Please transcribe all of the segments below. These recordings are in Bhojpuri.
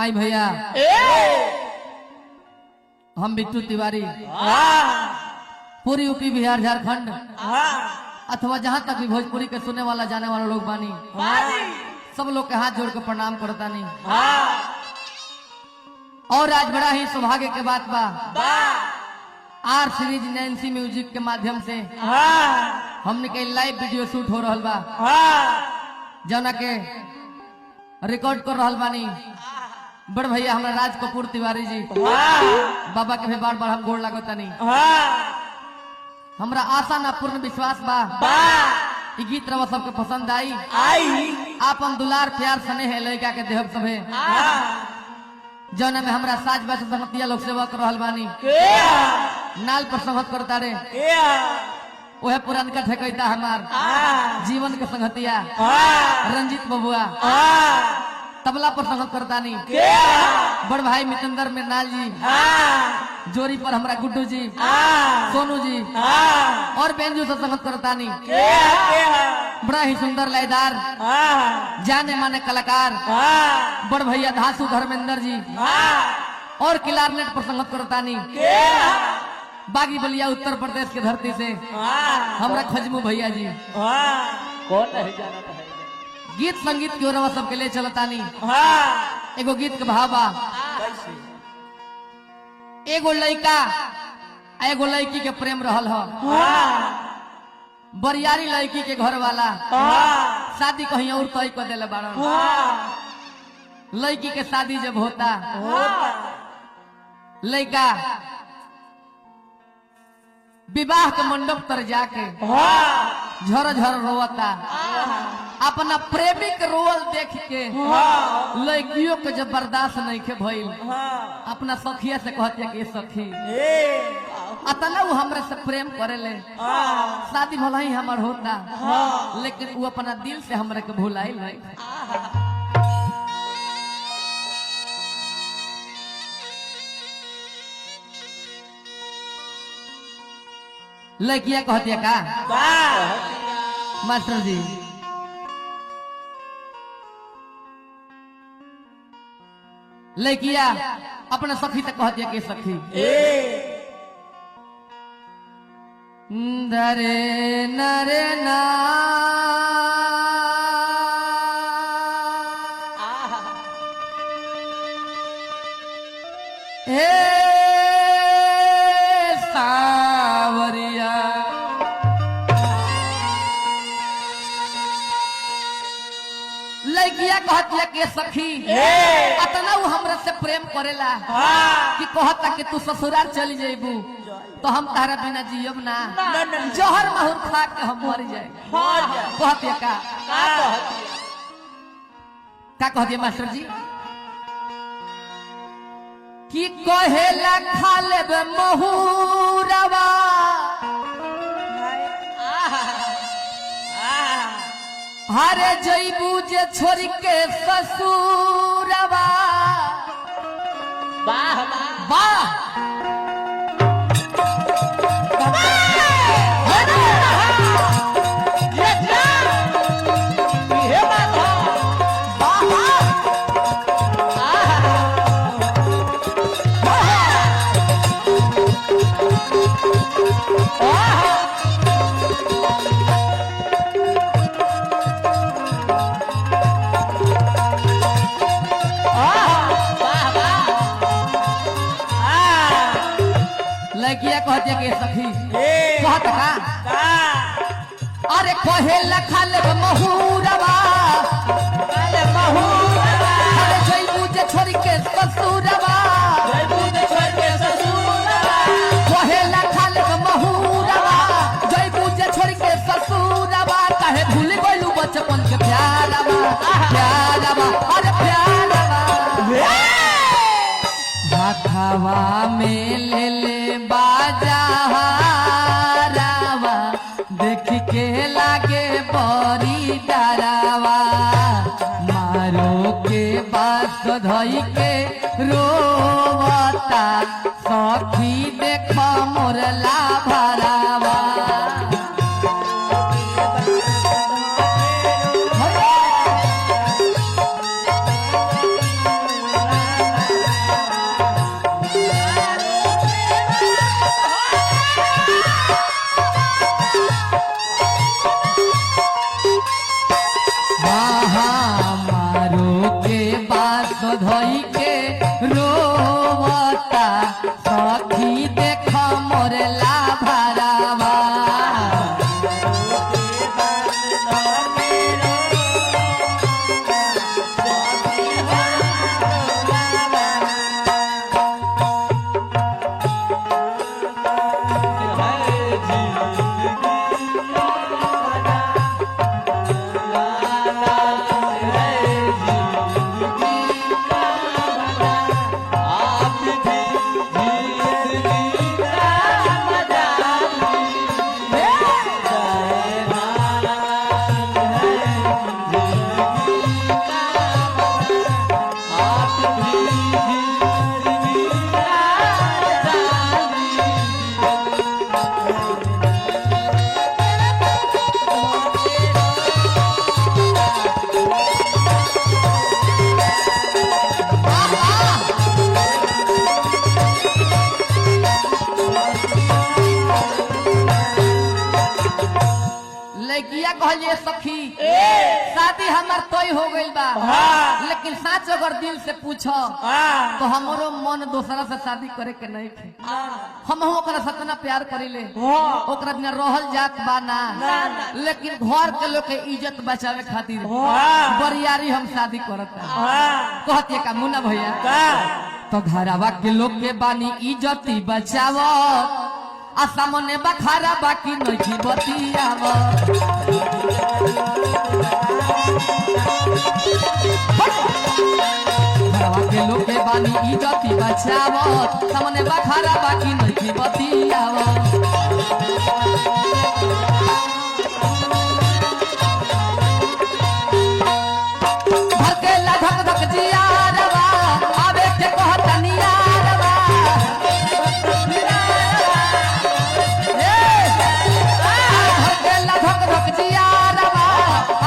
आई भैया हम बिट्टू तिवारी पूरी यूपी बिहार झारखंड अथवा जहाँ तक भी भोजपुरी के सुने वाला जाने वाला लोग बानी सब लोग के हाथ जोड़ के प्रणाम करता नहीं। और आज बड़ा ही सौभाग्य के बात बा, आर सीरीज नैन्सी म्यूजिक के माध्यम से हमने के लाइव वीडियो शूट हो रहा बा, जौना के रिकॉर्ड कर रहा बानी बड़ भैया हमारा राज कपूर तिवारी जी। बाबा के भी बार बार हम गोड़ लागतानी। हमरा आशा ना पूर्ण विश्वास बा ई गीत रवा सबके पसंद आई। आपन दुलार प्यार स्नेह लड़का के देहब सभे, जौना में हमरा साज बाज संगतिया लोग सेवा कर रहल बानी। नाल पर संगत करता रे ओहे पुरानका ठेकैता हमार जीवन के संगतिया रंजीत बबुआ, तबला पर संगत करतानी बड़ भाई मितेंद्र मृणाल जी, जोरी पर हमरा गुड्डू जी, सोनू जी और बेंजू से संगत करतानी। बड़ा ही सुंदर लयदार जाने माने कलाकार बड़ भैया धासु धर्मेंद्र जी और किलारनेट पर संगत करतानी बागी बलिया उत्तर प्रदेश के धरती से हमरा खजमू भैया जी। कौन नहीं जानता है गीत संगीत की ओर सबके ले चलतानी। एगो गीत के भाव बा, एगो लड़का एगो लड़की के प्रेम रहल ह। बरियारी लड़की के घर वाला शादी कहीं और तय कर देले बाड़न। लड़की के शादी जब होता, लड़का विवाह के मंडप तर जाके झर झर रोवता। अपना प्रेमी के रोवल देख के लड़कियों के जब बर्दाश्त नहीं के भइल, अपना सखिया से कहतिया कि सखी अतना वो हमरा से प्रेम करेले, शादी भला ही हमार होता लेकिन वो अपना दिल से हमरा के भुलाइल नहीं। लड़किया कहतिया का मास्टर जी, लड़किया अपना सखी से कहतिया कि सखी धरे नरे ना हे सावरिया, लड़किया कहतिया के सखी अतना वो हमरा से प्रेम करेला कि कहता कि तू ससुराल चली जेबू तो हम तारा बिना जियब ना, जहर माहुर खा के हम मर जाए। कहतिया का का कहतिया मास्टर जी कि कहेला खा लेब महुरवा, हरे जैबू जे छोड़ के ससुरवा। वाह वाह लड़किया कहतिया के सखी कहत का अरे कहेला खा लेब महुरवा, अरे जैबू जे छोड़ के ससुरवा, कहेला खा लेब महुरवा, जैबू जे छोड़ के ससुरवा, काहे भूल गइलू बचपन के प्यारवा, प्यारवा अरे प्यारवा। हथवा में ले ले बाजा रावा, देख के लागे बड़ी डरावा, मारो के बास धई के रोवता सखी देख मोरला भरावा। लड़किया कहलिए सखी शादी हमार तय हो गइल बा, लेकिन साच अगर दिल से पूछो तो हमरो मन दोसरा से शादी करे के नहीं थे। हम ओकरा से इतना प्यार करीले, ओकरा बिना रहल जात बा ना, लेकिन घर के लोग के इज्जत बचावे खातिर बरियारी हम शादी करत। कहती का मुन्ना भैया, तो घरवा के लोग के बानी इज्जती बचाव, आ सामने बखारा बाकी नहीं बतियाव। घरवा के लोग के बानी इज्जती बचाव, सामने बखारा बाकी नहीं बतियाव। धकेला धक धक जियारवा, आवे के कहतनियारवा। धकेला धक धक जियारवा,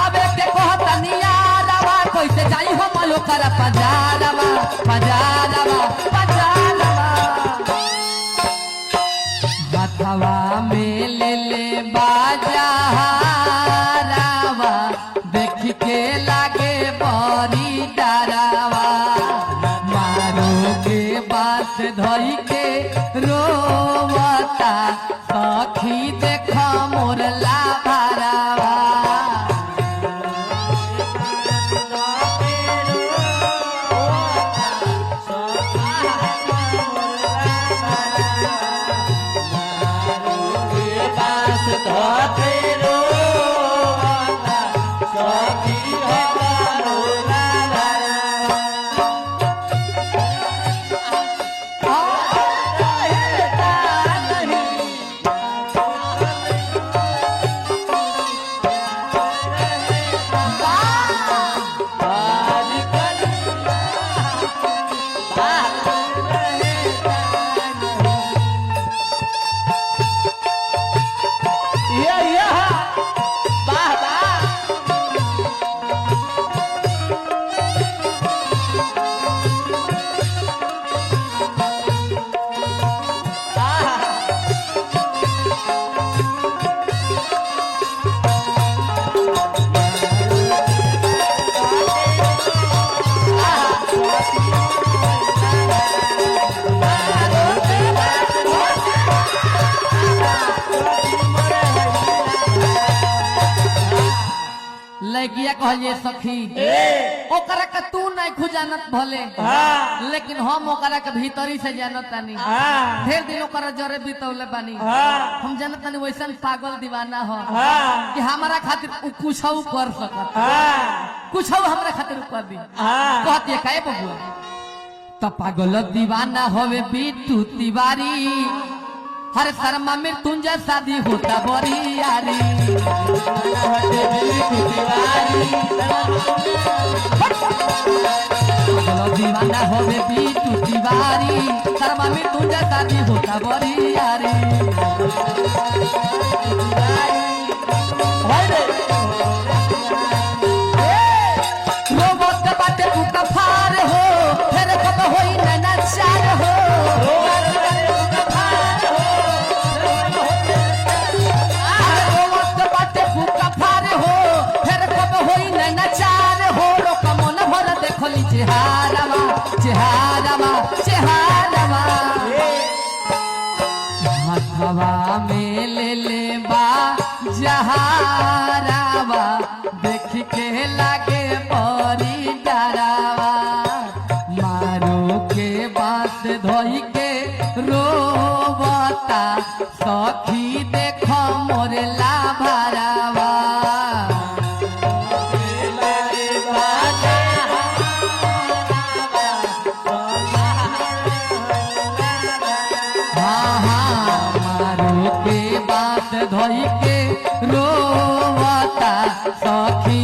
आवे के कहतनियारवा। कैसे जाई हम ओकर पजारवा, पजारवा, पजारवा। हथवा में ले ले बाजारावा, देख के लागे बड़ी डरावा। मारो के बात धोई के रोवता, सखी देख मोर लाभारावा। लड़किया कहलिए सखी ओकरा के तू नहीं खुजानत भले, लेकिन हम ओकरा के भीतरी से जानत तानी। ढेर दिन ओकरा जरे बितौले बानी, हम जानत तानी वैसन पागल दीवाना हो कि हमारा खातिर उ कुछौ कर सकत, कुछौ हमरा खातिर उ कर दी। कहती है काहे बबुआ, तो पागल दीवाना होवे बिट्टू तिवारी, हर शर्मा मृत्युंजय शादी होता बरियारी। पागल दीवाना होवे बिट्टू तिवारी, शर्मा मृत्युंजय शादी होता बरियारी। रोबोट बाटे तू कफार हो, फिर कब होई नैना चार हो। अरे रोबोट बाटे तू कफार हो, फिर कब होई नैना चार हो। रोक मन भर देखली चेहारावा, चेहारावा, चेहारावा। हथवा में ले ले बा जहारावा, देख के लागे बड़ी डरावा। मारो के बात धोई के रोवता, सखी देख मोर लाभारावा। हाँ हाँ, मारो के बात धोई के रोवता, सखी